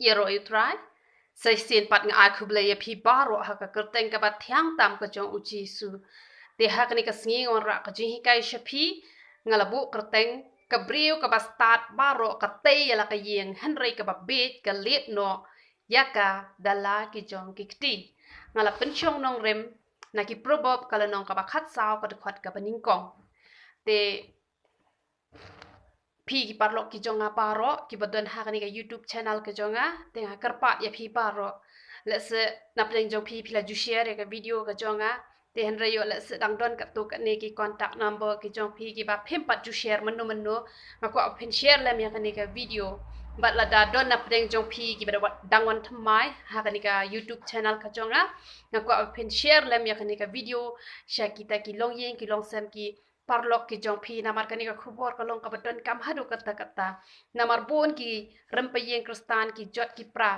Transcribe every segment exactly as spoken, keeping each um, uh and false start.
Ïaroh ïa U Trai. Sa shisien pat nga ai khublei ïa phi baroh ha ka kyrteng kaba thiang tam ka jong U Jisu. Te ha kane ka sngi nga wanrah ka jinghikai sha phi, nga la buh kyrteng: ka briew kaba stad baroh ka tei ïa la ka ïing, hynrei kaba bieit ka lied noh ïa ka da la ki jong ki kti. Nga la pynshong nongrim na ki Proverb ka lynnong kaba khatsaw ka dkhot kaba nyngkong. Te phi ki paralok ki jong nga baroh kiba don ha kane ka YouTube channel ka jong nga, te nga kyrpad ïa phi baroh. Lehse na pdeng jong phi phi la ju share ïa ka video ka jong nga, te hynrei ïoh lehse dang don katto katne ki contact number ki jong phi kiba phim pat ju share mynno mynno, nga kwah ba phin share lem ïa kane ka video. Bad lada don na pdeng jong phi kiba da wa-, dang wan thymmai ha kane ka YouTube channel ka jong nga, nga kwah ba phin share lem ïa kane ka video sha kita ki longïing ki longsem ki paralok ki jong phi, namar kane ka khubor ka long kaba donkam haduh katta katta. Namar bun ki rympei ïing Khristan ki jot ki pra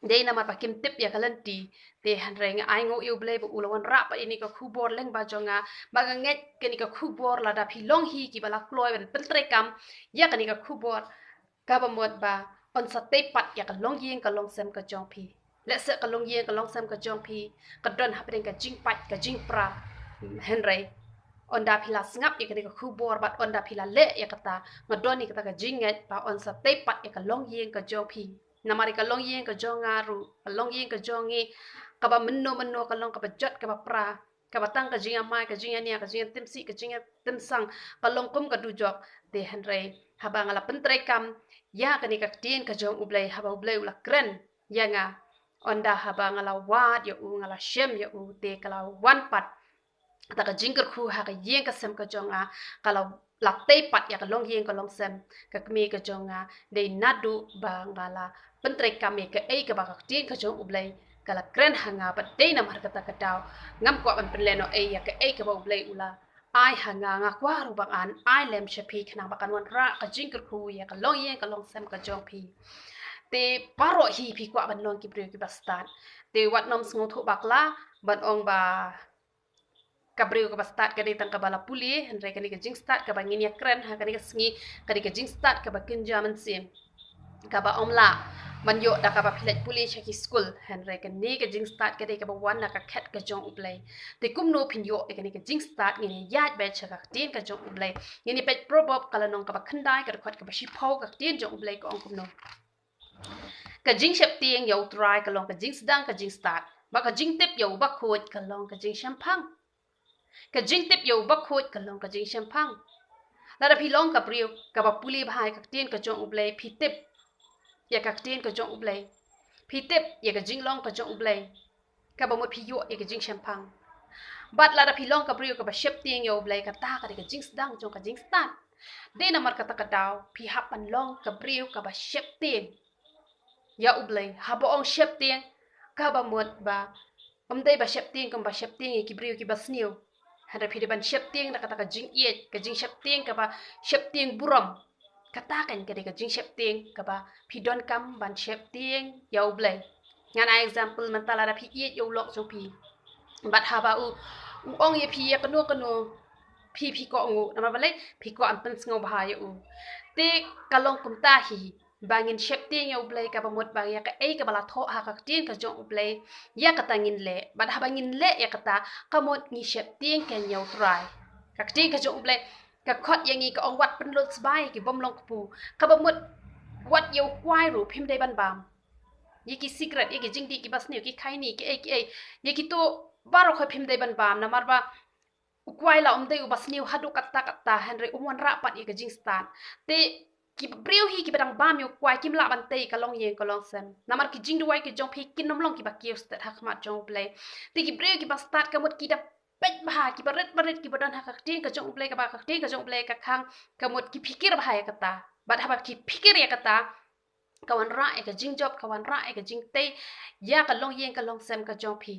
dei namar ba kim tip ïa ka lynti. Te hynrei nga ainguh ïa U Blei ba u la wanrah pat ïa kane ka khubor lyngba jong nga, ba nga ngeit kane ka khubor lada phi long hi kiba la kloi ban pyntreikam ïa kane ka khubor, kaba mut ba yn sa tei pat ïa ka longïing ka longsem ka jong phi. Lehse ka longïing ka longsem ka jong phi ka don hapdeng ka jingpait ka jingpra, hynrei ynda phi la sngap ïa kane ka khubor bad ynda phi la leh ïa kata, nga don ïa kata ka jingngeit ba yn sa tei pat ïa ka longïing ka jong phi. Namar ïa ka longïing ka jong nga ruh, ka longïing ka jong ngi, kaba mynno mynno ka long kaba jot kaba pra, kaba tang ka jingïamai, ka jingïania, ka jingïatimsih, ka jingïatimsang, ka long kum ka dujok. Te hynrei haba nga la pyntreikam ïa kane ka ktien ka jong U Blei, haba U Blei u la kren ïa nga, ynda haba nga la wad ïa u, nga la shem ïa u, te ka la wan pat kata ka jingkyrkhu ha ka ïing ka sem ka jong nga, ka la, la tei pat ïa ka longïing ka longsem ka kmie ka jong nga. Dei naduh ba nga la pyntreikam ïa kaei kaba ka ktien ka jong U Blei ka la kren ha nga, bad dei namar kata ka daw ngam kwah ban pynlehnohei ïa kaei kaba U Blei u la ai ha nga, nga kwah ruh ba ngan ai lem sha phi khnang ba kan wanrah ka jingkyrkhu ïa ka longïing ka longsem ka jong phi. Te baroh hi phi kwah ban long ki briew kiba stad. Te wat nym sngewthuh bakla ban ong ba ka briew kaba stad ka dei tang kaba la pule, hynrei kane ka jingstad kaba ngin ïa kren ha kane ka sngi ka dei ka jingstad kaba kynja mynsiem, kaba ym lah ban ïoh da kaba phi leit pule sha ki skul. Hynrei kane ka jingstad ka dei kaba wan na ka khet ka jong U Blei. Te kumno phin ïoh ïa kane ka jingstad? Ngin ïa ïaid beit sha ka ktien ka jong U Blei. Ngin ïa peit Proverb ka lynnong kaba khyndai ka dkhot kaba shiphew, ka ktien jong U Blei ka ong kumno: Ka jingsheptieng ïa U Trai ka long ka jingsdang ka jingstad, bad ka jingtip ïa u bakhuid ka long ka jingshemphang. Ka jingtip ïa u bakhuid ka long ka jingshemphang. Lada phi long ka briew kaba pule bha ïa ka ktien ka jong U Blei, phi tip ïa ka ktien ka jong U Blei, phi tip ïa ka jinglong ka jong U Blei, kaba mut phi ïoh ïa ka jingshemphang. Bad lada phi long ka briew kaba sheptieng ïa U Blei, kata ka dei ka jingsdang jong ka jingstad. Dei namar kata ka daw phi hap ban long ka briew kaba sheptieng ïa U Blei. Haba ong sheptieng, kaba mut ba ym dei ba sheptieng kumba sheptieng ïa ki briew kiba sniew. Hynrei phi dei ban sheptieng da kata ka jingïeit, ka jingsheptieng kaba sheptieng burom. Kata kan ka dei ka jingsheptieng kaba phi donkam ban sheptieng ïa U Blei. Ngan ai example, mynta lada phi ïeit ïa u lok jong phi, bad haba u, u ong ïa phi ïa kano kano, phi, phi kohnguh, namar balei? Phi kwah ban pynsngewbha ïa u. Te ka long kumta hi, ba ngin sheptieng ïa U Blei, kaba mut ba ïa kaei kaba la thoh ha ka ktien ka jong U Blei, ïa kata ngin leh. Bad haba ngin leh ïa kata, ka mut ngi sheptieng kein ïa U Trai. Ka ktien ka jong U Blei ka khot ïa ngi, ka ong: Wat pynlut sbai ïa ki bym long kpu. Kaba mut wat ïa u kwai ruh phim dei ban bam. Ïa ki sikret, ïa ki jingdih kiba sniew, ki khaini, kiei kiei, ïa kito baroh khoit phim dei ban bam, namar ba u kwai la um dei uba sniew haduh katta katta, hynrei um wanrah pat ïa ka jingstad. Te ki briew hi kiba dang bam ïa u kwai kim lah ban tei ka longïing ka longsem, namar ki jingduwai ki jong phi kin ym long kiba kiew stet ha khmat jong U Blei. Te ki briew kiba stad ka mut ki da peit bha, kiba rit ba rit, kiba don ha ka ktien ka jong U Blei, kaba ka ktien ka jong U Blei ka khang, ka mut ki phikir bha ïa kata. Bad haba ki phikir ïa kata, ka wanrah ïa ka jingjop, ka wanrah ïa ka jingtei ïa ka longïing ka longsem ka jong phi.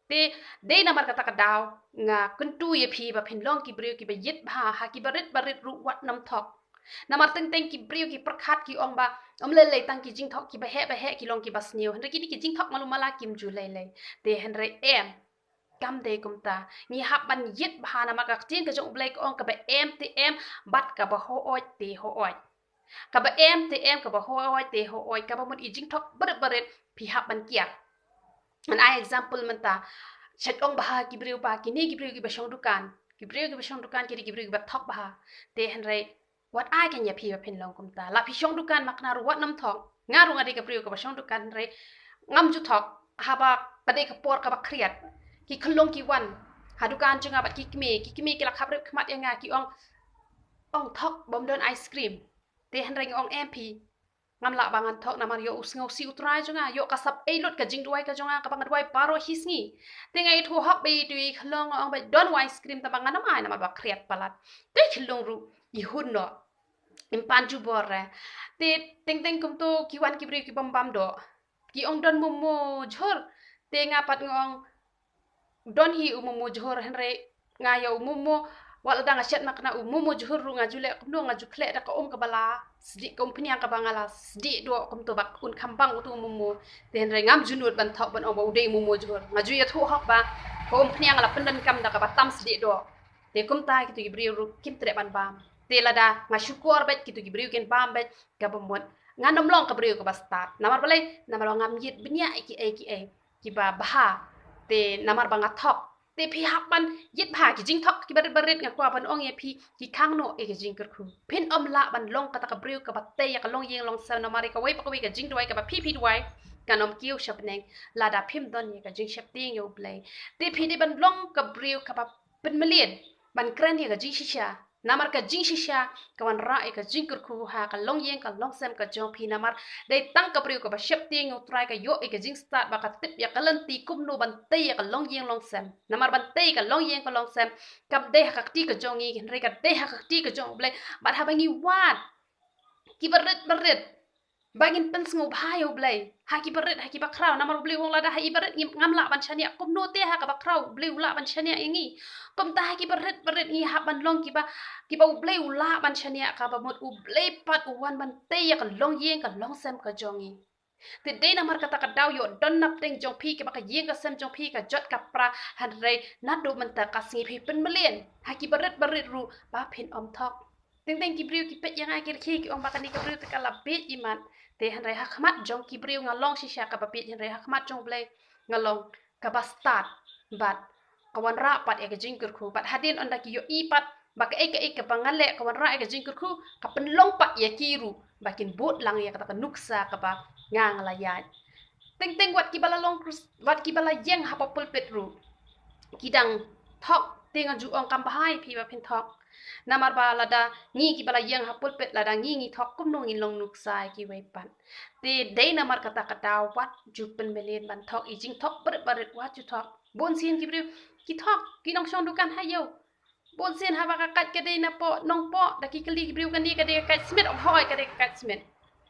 Te dei namar kata ka daw nga kyntu ïa phi ba phin long ki briew kiba ïit bha, ha kiba rit ba rit ruh wat nym thok. Namar teng teng ki briew ki pyrkhat, ki ong ba ym lei lei, tang ki jingthok kiba heh ba heh ki long kiba sniew. Hynrei kine ki jingthok malu mala kim ju lei lei. Te hynrei em, kam dei kumta. Ngi hap ban ïit bha, namar ka ktien ka jong U Blei ka ong: Kaba em te em, bad kaba hooid te hooid. Kaba em te em, kaba hooid te hooid, kaba mut i jingthok barit barit phi hap ban kiar. Ngan ai example mynta, shet ong bha ki briew ba kine ki briew kiba shong dukan, ki briew kiba shong dukan ki dei ki briew kiba thok bha. Te hynrei wat ai kein ïa phi ba phin long kumta. La phi shong dukan ma kane ruh wat nym thok. Nga ruh nga dei ka briew kaba shong dukan hynrei ngam ju thok. Haba ka dei ka por kaba khriat, ki khyllung ki wan ha dukan jong nga bad ki kmie, ki kmie ki la khap rep khmat ïa nga, ki ong, ong thok bym don ice cream. Te hynrei nga ong em phi, ngam lah ba ngan thok namar ïoh u sngewsih u trai jong nga, ïoh ka sap ei lut ka jingduwai ka jong nga kaba nga duwai baroh hi sngi. Te nga ïathuh hok bad ïa itu i khyllung, nga ong ba don ice cream tang ba ngan ym ai namar ba khriat palat. Te i khyllung ruh i hun noh, im pan jubor re. Te teng teng kumto ki wan ki briew ki bam bam doh, ki ong don momo jhur. Te nga pat nga ong don hi u momo jhur hynrei nga ïa u momo, wat lada nga shet ma kane u momo jhur ruh nga ju leh kumno, nga ju khleh da ka um kaba la sdieh, ka umphniang kaba nga la sdieh doh kumto ba un kham bang utu u momo. Te hynrei ngam ju nud ban thok ban ong ba u dei u momo jhur. Nga ju ïathuh hok ba ka umphniang nga la pyndonkam da kaba tam sdieh doh. Te kumta kitu ki briew ruh kim treh ban bam. Te lada nga shukor bad kitu ki briew kin bam bad, kaba mut ngan ym long ka briew kaba stad. Namar balei? Namar ba ngam ïit bniah ïa kiei kiei kiba bha. Te namar ba nga thok. Te phi hap ban ïit bha ki jingthok kiba rit ba rit, nga kwah ban ong ïa phi, ki khang noh ïa ka jingkyrkhu. Phin ym lah ban long kata ka briew kaba tei ïa ka longïing longsem namar ïa kawei pa kawei ka jingduwai kaba phi phi duwai kan ym kiew sha bneng lada phim don ïa ka jingsheptieng ïa U Blei. Te phi dei ban long ka briew kaba pynmlien, ban kren ïa ka jingshisha. Namar ka jingshisha ka wanrah ïa ka jingkyrkhu ha ka longïing ka longsem ka jong phi, namar dei tang ka briew kaba sheptieng ïa U Trai ka ïoh ïa ka jingstad ba ka tip ïa ka lynti kumno ban tei ïa ka longïing longsem. Namar ban tei ïa ka longïing ka longsem kam dei ha ka kti ka jong ngi hynrei ka dei ha ka kti ka jong U Blei. Bad haba ngi wad kiba rit ba rit, ba ngin pynsngewbha ïa U Blei ha kiba rit ha kiba khraw, namar U Blei u ong lada ha kiba rit ngim, ngam lah ban shaniah, kumno te ha kaba khraw U Blei u lah ban shaniah ïa ngi. Kumta ha kiba rit ba rit ngi hap ban long kiba, kiba U Blei u lah ban shaniah, kaba mut U Blei pat u wan ban tei ïa ka longïing ka longsem ka jong ngi. Te dei namar kata ka daw ïoh don napdeng jong phi, kaba ka ïing ka sem jong phi ka jot ka pra, hynrei naduh mynta ka sngi phi pynmlien ha kiba rit ba rit ruh ba phin ym thok. Teng teng ki briew ki peit ïa nga ki rkhie ki ong ba kane ka briew te ka la bieit imat. Te hynrei ha khmat jong ki briew nga long shisha kaba bieit hynrei ha khmat jong U Blei nga long kaba stad bad ka wanrah pat ïa ka jingkyrkhu. Bad hadien ynda ki ïohi pat ba kaei kaei kaba nga leh ka wanrah ïa ka jingkyrkhu, ka pynlong pat ïa ki ruh ba kin bud lang ïa kata ka nuksa kaba nga nga la ïaid. Teng teng wat kiba la long Khris-, wat kiba la ïeng ha pulpit ruh ki dang thok, te nga ju ong kam bha ïa phi ba phin thok. Namar ba lada ngi kiba la ïeng ha pulpit lada ngi ngi thok kumno ngin long nuksa ïa kiwei pat. Te dei namar kata ka daw wat ju pynmlien ban thok, i jingthok barit barit wat ju thok. Bun sien ki briew ki thok, ki nongshong dukan ha ïew. Bun sien haba ka kait ka dei na poh, nongpoh, da ki kylli ki briew kane ka dei ka kait smit, ong hooid ka dei ka kait smit.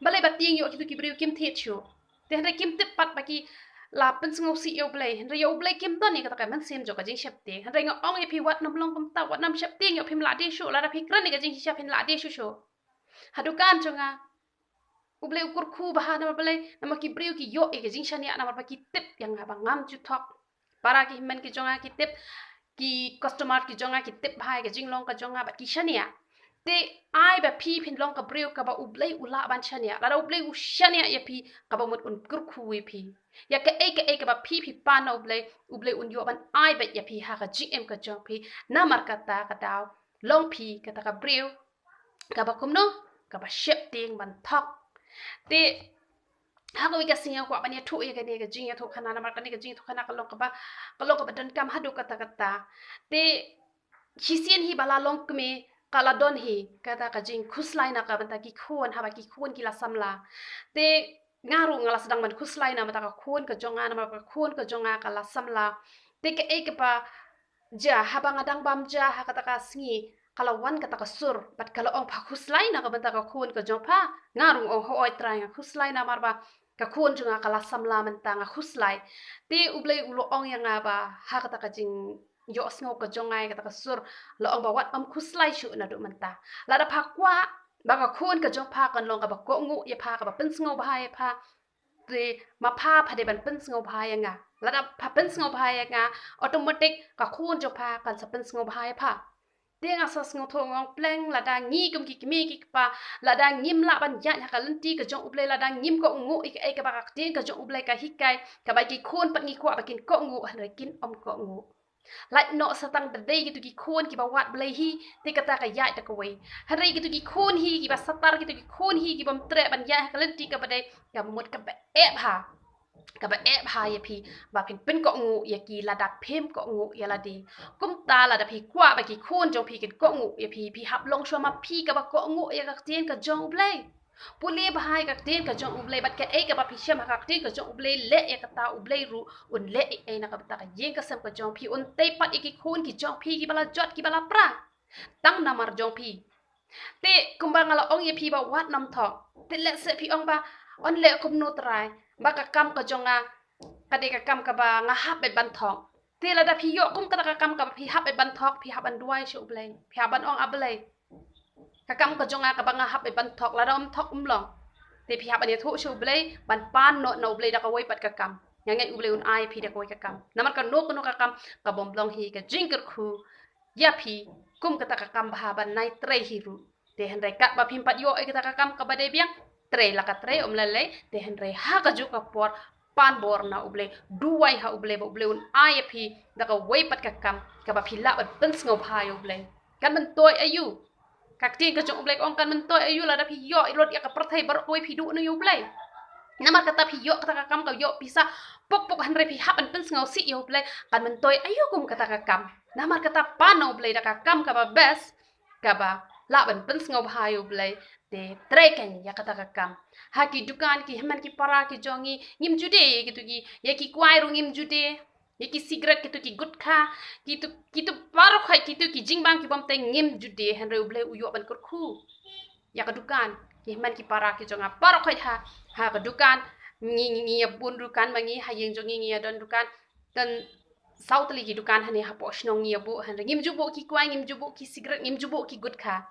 Balei ba tieng ïoh kitu ki briew kim thied shuh. Te hynrei kim tip pat ba ki la pynsngewsih ïa U Blei. Hynrei ïa U Blei kim don ïa kata ka mynsiem jong ka jingsheptieng. Hynrei nga ong ïa phi wat nym long kumta, wat nym sheptieng ïoh phim lah die shuh, lada phi kren ïa ka jingsheptieng phin lah die shuh shuh. Ha dukan jong nga U Blei u kyrkhu bha namar balei, namar ki briew ki ïoh ïa ka jingshaniah namar ba ki tip ïa nga ba ngam ju thok. Para ki hynmen ki jong nga ki tip, ki customer ki jong nga ki tip bha ïa ka jinglong ka jong nga bad ki shaniah. Te ai ba phi phin long ka briew kaba U Blei u lah ban shaniah. Lada U Blei u shaniah ïa phi, kaba mut un kyrkhu ïa phi. Ïa kaei kaei kaba phi phi pan na U Blei, U Blei un ïoh ban ai beit ïa phi ha ka jingim ka jong phi. Namar kata ka daw long phi kata ka briew kaba kumno, kaba sheptieng ban thok. Te ha kawei ka sngi nga kwah ban ïathuh ïa kane ka jingïathuhkhana namar kane ka jingïathuhkhana ka long kaba, ka long kaba donkam haduh katta katta. Te shisien hi ba la long kmie ka la don hi kata ka jingkhuslai na ka bynta ki khun, haba ki khun ki la samla. Te nga ruh nga la sdang ban khuslai na bynta ka khun ka jong nga namar ka khun ka jong nga ka la samla. Te kaei kaba jia, haba nga dang bam ja ha kata ka sngi ka la wan kata ka sur bad ka la ong, pha khuslai na ka bynta ka khun ka jong pha. Nga ruh nga ong hooid Trai, nga khuslai namar ba ka khun jong nga ka la samla mynta, nga khuslai. Te U Blei u la ong ïa nga ba ha kata ka jingïohsngew ka jong nga ïa kata ka sur, la ong ba wat ym khuslai shuh naduh mynta. Lada pha kwah ba ka khun ka jong pha kan long kaba kohnguh ïa pha, kaba pynsngewbha ïa pha, te ma pha pha dei ban pynsngewbha ïa nga. Lada pha pynsngewbha ïa nga, automatic ka khun jong pha kan sa pynsngewbha ïa pha. Te nga sa sngewthuh, nga ong pleng, lada ngi kum ki kmie ki kpa, lada ngim lah ban ïaid ha ka lynti ka jong U Blei, lada ngim kohnguh ïa kaei kaba ka ktien ka jong U Blei ka hikai, kaba ki khun pat ngi kwah ba kin kohnguh, hynrei kin ym kohnguh. Lait noh sa tang da dei kito ki khun kiba wad Blei hi, te kata ka ïaid da kawei. Hynrei kito ki khun hi kiba satar, kito ki khun hi kibym treh ban ïaid ha ka lynti kaba dei, ka mut kaba eh bha, kaba eh bha ïa phi ba phin pynkohnguh ïa ki lada phim kohnguh ïa lade. Kumta lada phi kwah ba ki khun jong phi kin kohnguh ïa phi, phi hap long shuwa ma phi kaba kohnguh ïa ka ktien ka jong U Blei. Pule bha ïa ka ktien ka jong U Blei, bad kaei kaba phi shem ha ka ktien ka jong U Blei, leh ïa kata, U Blei ruh un leh ei ei na ka bynta ka ïing ka sem ka jong phi, un tei pat ïa ki khun ki jong phi kiba la jot kiba la pra tang namar jong phi. Te kumba nga la ong ïa phi ba wat nym thok. Te lehse phi ong ba, yn leh kumno Trai, ba ka kam ka jong nga ka dei ka kam kaba nga hap beit ban thok. Te lada phi ïoh kum kata ka kam kaba phi hap beit ban thok, phi hap ban duwai sha U Blei, phi hap ban ong, A Blei, ka kam ka jong nga kaba nga hap beit ban thok, lada ym thok ym long. Te phi hap ban ïathuh sha U Blei, ban pan noh na U Blei da kawei pat ka kam. Nga ngeit U Blei un ai phi da kawei ka kam. Namar kano kano ka kam ka bym long hi ka jingkyrkhu ïa phi kum kata ka kam bha ban nai trei hi ruh. Te hynrei katba phim pat ïoh ïa kata ka kam kaba dei biang, trei la ka trei, ym lei lei. Te hynrei ha kajuh ka por pan bor na U Blei, duwai ha U Blei ba U Blei un ai ïa phi da kawei pat ka kam kaba phi lah ban pynsngewbha ïa U Blei. Kan myntoi aïu? Ka ktien ka jong U Blei ka ong kan myntoi aïu lada phi ïoh lut ïa ka pyrthei baroh kawei, phi duh noh ïa U Blei. Namar kata phi ïoh kata ka kam, ka ïoh pisa pok pok, hynrei phi hap ban pynsngewsih ïa U Blei, kan myntoi aïu kum kata ka kam? Namar kata pan na U Blei da ka kam kaba best, kaba lah ban pynsngewbha ïa U Blei, te trei kein ïa kata ka kam. Ha ki dukan, ki hynmen ki para ki jong ngi, ngim ju die ïa kito ki, ïa ki kwai ruh ngim ju die, ïa ki cigarette, kito ki gutkha, kito, kito baroh khoit, kito ki jingbam kibym tei ngim ju die, hynrei U Blei u ïoh ban kyrkhu. Ïa ka dukan, ki hynmen ki para ki jong nga baroh khoit ha, ha ka dukan, ngi, ngi, ngi ïa bun dukan ma ngi, ha ïing jong ngi ngi ïa don dukan, tang saw tylli ki dukan hangne hapoh shnong ngi ïa buh, hynrei ngim ju buh ki kwai, ngim ju buh ki cigarette, ngim ju buh ki gutkha.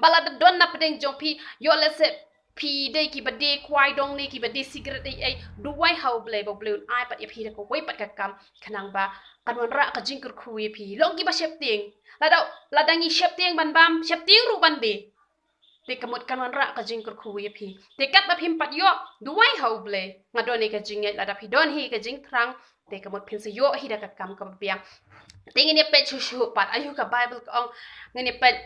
Ba lada don na pdeng jong phi, ïoh lehse phi dei kiba die kwai dong ne kiba die cigarette ei ei, duwai ha U Blei ba U Blei un ai pat ïa phi da kawei pat ka kam, khnang ba kan wanrah ka jingkyrkhu ïa phi. Long kiba sheptieng. Lada, lada ngi sheptieng ban bam, sheptieng ruh ban die. Te ka mut kan wanrah ka jingkyrkhu ïa phi. Te katba phim pat ïoh, duwai ha U Blei. Nga don ïa ka jingngeit, lada phi don hi ka jingthrang, te ka mut phin sa ïoh hi da ka kam kaba biang. Te ngin ïa peit shuh shuh pat, aïu ka Bible ka ong, ngin ïa peit,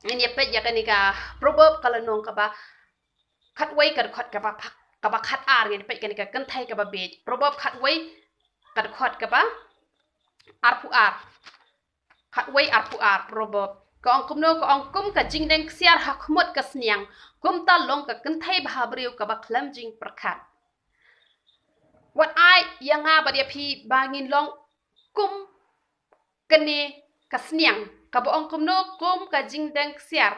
ngin ïa peit ïa kane ka Proverb ka lynnong kaba khatwei ka dkhot kaba pha-, kaba khatar, ngin ïa peit kane ka kynthei kaba bieit. Proverb khatwei ka dkhot kaba arphew ar. Khatwei arphew ar, Proverb. Ka ong kumno, ka ong kum ka jingdeng ksiar ha khmut ka sniang, kumta long ka kynthei bhabriew kaba khlem jingpyrkhat. Wat ai ïa nga bad ïa phi ba ngin long kum kane ka sniang. Kaba ong kumno, kum ka jingdeng ksiar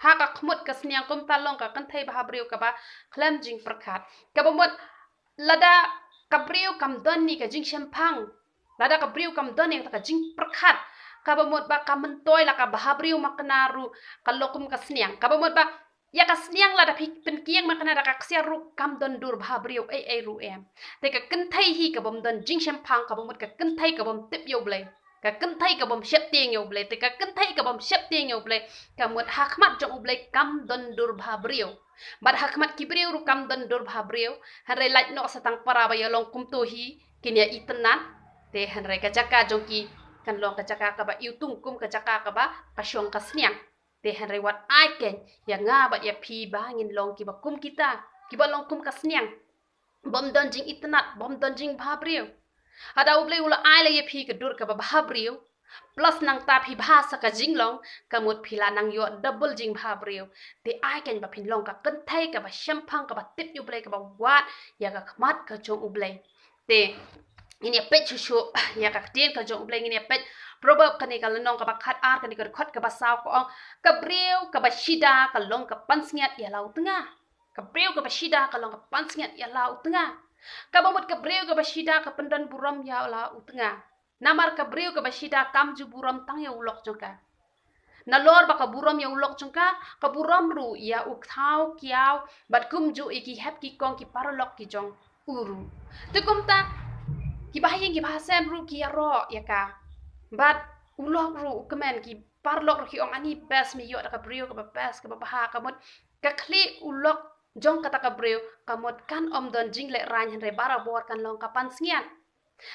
ha ka khmut ka sniang, kumta long ka kynthei bhabriew kaba khlem jingpyrkhat. Kaba mut lada ka briew kam don ïa ka jingshemphang, lada ka briew kam don ïa ka jingpyrkhat, kaba mut ba ka myntoi la ka bhabriew makna ruh ka long kum ka sniang. Kaba mut ba ïa ka sniang lada phi pynkieng makna da ka ksiar ruh kam don dur bhabriew ei ei ruh em. Te ka kynthei hi kabym don jingshemphang, kaba mut ka kynthei kabym tip ïa U Blei. Ka kynthei kabym sheptieng ïa U Blei, te ka kynthei kabym sheptieng ïa U Blei, ka mut ha khmat jong U Blei kam don dur bhabriew. Bad ha khmat ki briew ruh kam don dur bhabriew, hynrei lait noh sa tang para ba ïa long kumto hi, kin ïa itynnad, te hynrei ka jaka jong ki kan long ka jaka kaba iwtung kum ka jaka kaba ka shong ka sniang. Te hynrei wat ai kein ïa nga bad ïa phi ba ngin long kiba kum kita, kiba long kum ka sniang. Bym don jingitynnad, bym don jingbhabriew. Haba U Blei u la ai la ïa phi ka dur kaba bhabriew, plus nangta phi bha sa ka jinglong, ka mut phi la nang ïoh double jingbhabriew. Te ai kein ba phin long ka kynthei kaba shemphang, kaba tip ïa U Blei, kaba wad ïa ka khmat ka jong U Blei. Te ngin ïa peit shuh shuh ïa ka ktien ka jong U Blei, ngin ïa peit Proverb kane ka lynnong kaba khatar, kane ka dkhot kaba saw, ka ong, ka briew kaba shida ka long ka pansngiat ïa la u tnga. Ka briew kaba shida ka long ka pansngiat ïa la u tnga. Kaba mut ka briew kaba shida ka pyndon burom ïa la u tnga. Namar ka briew kaba shida kam ju burom tang ïa u lok jong ka. Nalor ba ka burom ïa u lok jong ka, ka burom ruh ïa u thaw kiaw bad kumjuh ïa ki hep ki kong ki paralok ki jong u ruh. Te kumta kiba ha ïing kiba ha sem ruh ki ïaroh ïa ka. Bad u lok ruh u kmen ki paralok ruh ki ong ani best, me ïoh da ka briew kaba best, kaba bha, ka mut ka khlieh u lok jong kata ka briew, ka mut kan ym don jinglehrain hynrei barabor kan long ka pansngiat.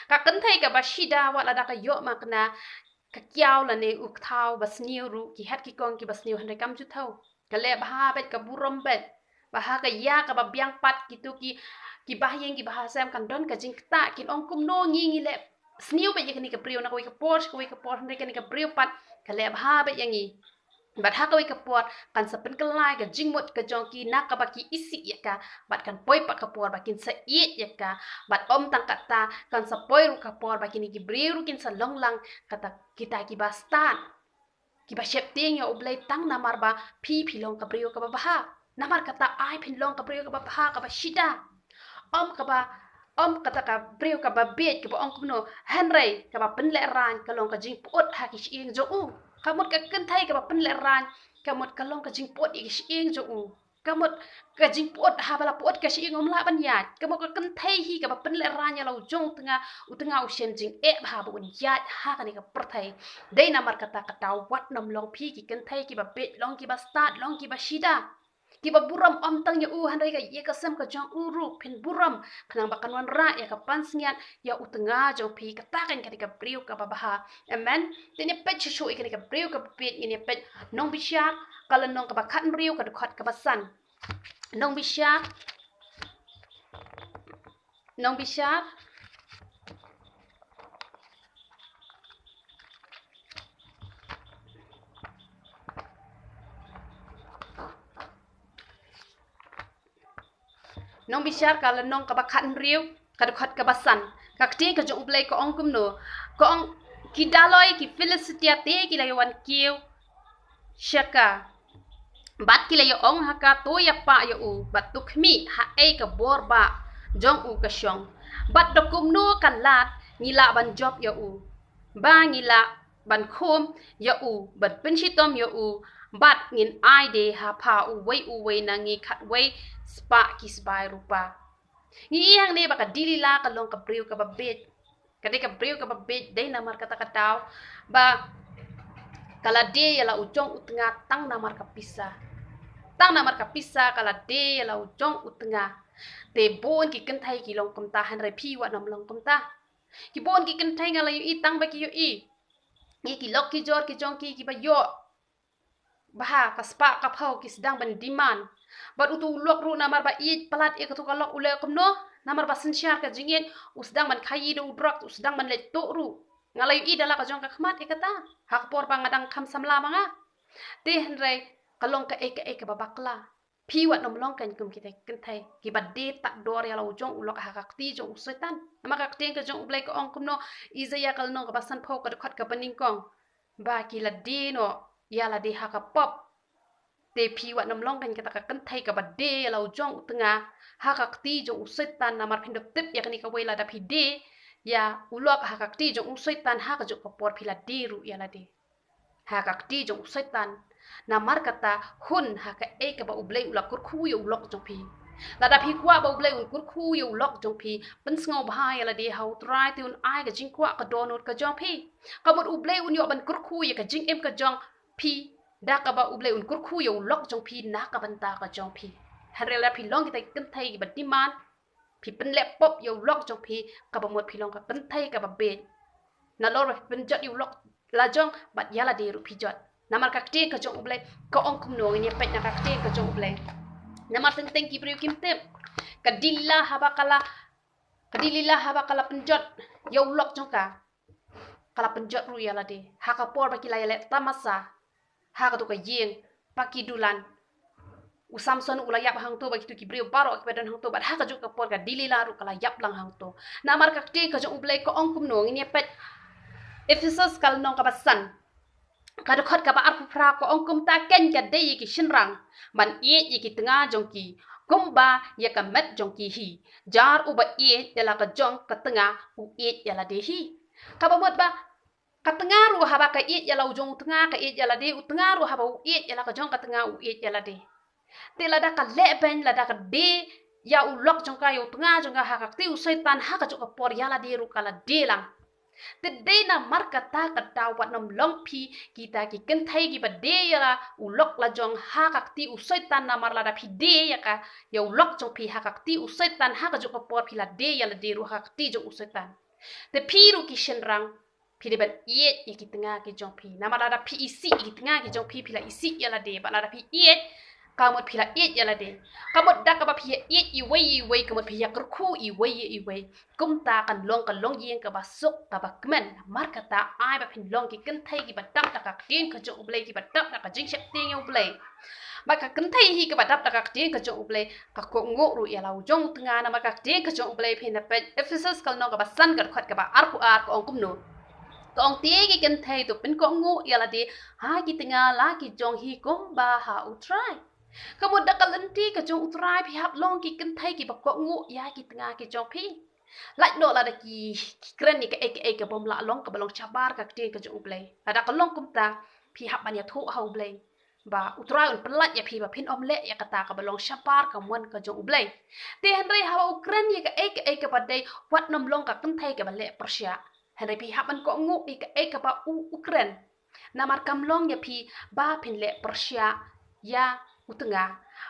Ka kynthei kaba shida wat lada ka ïoh makna ka kiaw lane u kthaw ba sniew ruh, ki het ki kong kiba sniew hynrei kam ju thaw. Ka leh bha beit, ka burom beit. Bad ha ka ïa kaba biang pat kito ki, ki bahaïing ki bahasem kan don ka jingktah, kin ong kumno ngi ngi leh sniew beit ïa kane ka briew na kawei ka por sha kawei ka por, hynrei kane ka briew pat ka leh bha beit ïa ngi. Bad ha kawei ka por kan sa pynkylla ïa ka jingmut ka jong ki na kaba ki isih ïa ka, bad kan poi pat ka por ba kin sa ïeit ïa ka. Bad ym tang katta, kan sa poi ruh ka por ba kine ki briew ruh kin sa long lang kata kita kiba stad, kiba sheptieng ïa U Blei tang namar ba phi phi long ka briew kaba bha. Namar kata ai phin long ka briew kaba bha, kaba shida. Ym kaba, ym kata ka briew kaba bieit kaba ong kumno, hynrei kaba pynlehrain ka long ka jingpyut ha ki shyieng jong u. Ka mut ka kynthei kaba pynlehrain, ka mut ka long ka jingpyut ïa ki shyieng jong u. Ka mut ka jingpyut, haba la pyut ka shyieng ym lah ban ïaid. Ka mut ka kynthei hi kaba pynlehrain ïa la u jong u tnga, u tnga u shem jingeh bha ba un ïaid ha kane ka pyrthei. Dei namar kata, kata wat nym long phi ki kynthei kiba bieit, long kiba stad, long kiba shida, kiba burom ym tang ïa u hynrei ka ïing ka sem ka jong u ruh phin burom, khnang ba kan wanrah ïa ka pansngiat ïa u tnga jong phi. Kata kan kane ka briew kaba bha. Amen. Te ngin ïa peit shuh shuh ïa kane ka briew kaba bieit, ngin ïa peit Nongbishar ka lynnong kaba khathynriew, ka dkhot kaba san. Nongbishar, Nongbishar. Nongbishar ka lynnong kaba khathynriew, ka dkhot kaba san. Ka ktien ka jong U Blei ka ong kumno. Ka ong, ki daloi ki Philistia te ki la ïa wan kiew sha ka, bad ki la ïa ong ha ka, to ïa pah ïa u, bad to khmih haei ka bor ba jong u ka shong. Bad da kumno kan lad ngi lah ban jop ïa u, ba ngi lah ban khum ïa u, ban pynshitom ïa u, bad ngin ai de ha pha uwei uwei na ngi khatwei spah ki sbai rupa. Ngi ïohi hangne ba ka Delila ka long ka briew kaba bieit. Ka dei ka briew kaba bieit, dei namar kata ka daw ba ka la die ïa la u jong u tnga tang namar ka pisa. Tang namar ka pisa ka la die ïa la u jong u tnga. Te bun ki kynthei ki long kumta, hynrei phi wat nym long kumta. Ki bun ki kynthei nga la ïohi tang ba ki ïohi ïa ki lok ki jor ki jong ki kiba ïoh bha ka spah ka phew, ki sdang ban demand. Bad uto u lok ruh namar ba ïeit palat ïa kato ka lok u leh kumno, namar ba synshar ka jingïeit u sdang ban khaïi da u drug, u sdang ban leit tuh ruh. Nga la ïohi da la ka jong ka khmat ïa kata ha ka por ba nga dang kham samla ma nga. Te hynrei ka long kaei kaei kaba bakla. Phi wat nym long kein kum kita ki kynthei kiba die tad dor ïa la u jong u lok ha ka kti jong u Soitan. Namar ka ktien ka jong U Blei ka ong kumno, Isaïah ka lynnong kaba sanphew, ka dkhot kaba nyngkong, ba ki la die noh ïa lade ha ka pop. Te phi wat nym long kein kata ka kynthei kaba die ïa la u jong u tnga ha ka kti jong u Soitan, namar phin da tip ïa kane kawei, lada phi die ïa u lok ha ka kti jong u Soitan, ha kajuh ka por phi la die ruh ïa lade ha ka kti jong u Soitan. Namar kata hun ha kaei kaba U Blei u la kyrkhu ïa u lok jong phi. Lada phi kwah ba U Blei un kyrkhu ïa u lok jong phi, pynsngewbha ïa lade ha U Trai te un ai ka jingkwah ka dohnud ka jong phi. Ka mut U Blei un ïoh ban kyrkhu ïa ka jingim ka jong phi da kaba U Blei un kyrkhu ïa u lok jong phi na ka bynta ka jong phi. Hynrei lada phi long kita ki kynthei kiba demand, phi pynleh pop ïa u lok jong phi, kaba mut phi long ka kynthei kaba bieit. Nalor ba phi pynjot ïa u lok la jong bad ïa lade ruh phi jot. Namar ka ktien ka jong U Blei ka ong kumno, ngin ïa peit na ka ktien ka jong U Blei. Namar teng teng ki briew kim tip. Ka Delila haba ka la, ka Delila haba ka la pynjot ïa u lok jong ka, ka la pynjot ruh ïa lade ha ka por ba ki la ïaleh tamasa ha kato ka ïing ba ki dulan. U Samson u la ïap hangto bad kito ki briew baroh kiba don hangto, bad ha kajuh ka por ka Delila ruh ka la ïap lang hangto. Namar ka ktien ka jong U Blei ka ong kumno, ngin ïa peit Ephesos ka lynnong kaba san, ka dkhot kaba arphew phra, ka ong, kumta kein ka dei ïa ki shynrang ban ïeit ïa ki tnga jong ki kumba ïa ka met jong ki hi. Jar uba ïeit ïa la ka jong ka tnga u ïeit ïa lade hi. Kaba mut ba ka tnga ruh haba ka ïeit ïa la u jong u tnga ka ïeit ïa lade, u tnga ruh haba u ïeit ïa la ka jong ka tnga u ïeit ïa lade. Te lada ka leh beiñ, lada ka die ïa u lok jong ka, ïa u tnga jong ka ha ka kti u Soitan, ha kajuh ka por ïa lade ruh ka la die lang. Te dei namar kata ka daw wat nym long phi kita ki kynthei kiba die ïa u lok la jong ha ka kti u Soitan, namar lada phi die ïa ka, ïa u lok jong phi ha ka kti u Soitan, ha kajuh ka por phi la die ïa lade ruh ha ka kti jong u Soitan. Te phi ruh ki shynrang, phi dei ban ïeit ïa ki tnga ki jong phi. Namar lada phi isih ïa ki tnga ki jong phi, phi la isih ïa lade. Bad lada phi ïeit, ka mut phi la ïeit ïa lade. Ka mut da kaba phi ïa ïeit iwei ïa iwei, ka mut phi ïa kyrkhu iwei ïa iwei. Kumta kan long ka longïing kaba suk kaba kmen. Namar kata ai ba phin long ki kynthei kiba dap da ka ktien ka jong U Blei, kiba dap da ka jingsheptieng ïa U Blei. Bad ka kynthei hi kaba dap da ka ktien ka jong U Blei, ka kohnguh ruh ïa la u jong u tnga. Namar ka ktien ka jong U Blei, phin da peit Ephesus ka lynnong kaba san ka dkhot kaba arphew ar, ka ong kumno. Ka ong, te ki kynthei to pynkohnguh ïa lade ha ki tnga la ki jong hi kumba ha U Trai. Ka mut da ka lynti ka jong U Trai phi hap long ki kynthei kiba kohnguh ïa ki tnga ki jong phi. Lait noh lada ki, ki kren ïa kaei kaei kaba ym lah long, kaba long shabar ka ktien ka jong U Blei. Lada ka long kumta, phi hap ban ïathuh ha U Blei ba U Trai un pyllait ïa phi ba phin ym leh ïa kata kaba long shabar ka mon ka jong U Blei. Te hynrei haba u kren ïa kaei kaei kaba dei, wat nym long ka kynthei kaba leh pyrshah. Hynrei phi hap ban kohnguh ïa kaei kaba u, u kren. Namar kam long ïa phi ba phin leh pyrshah ïa u tnga.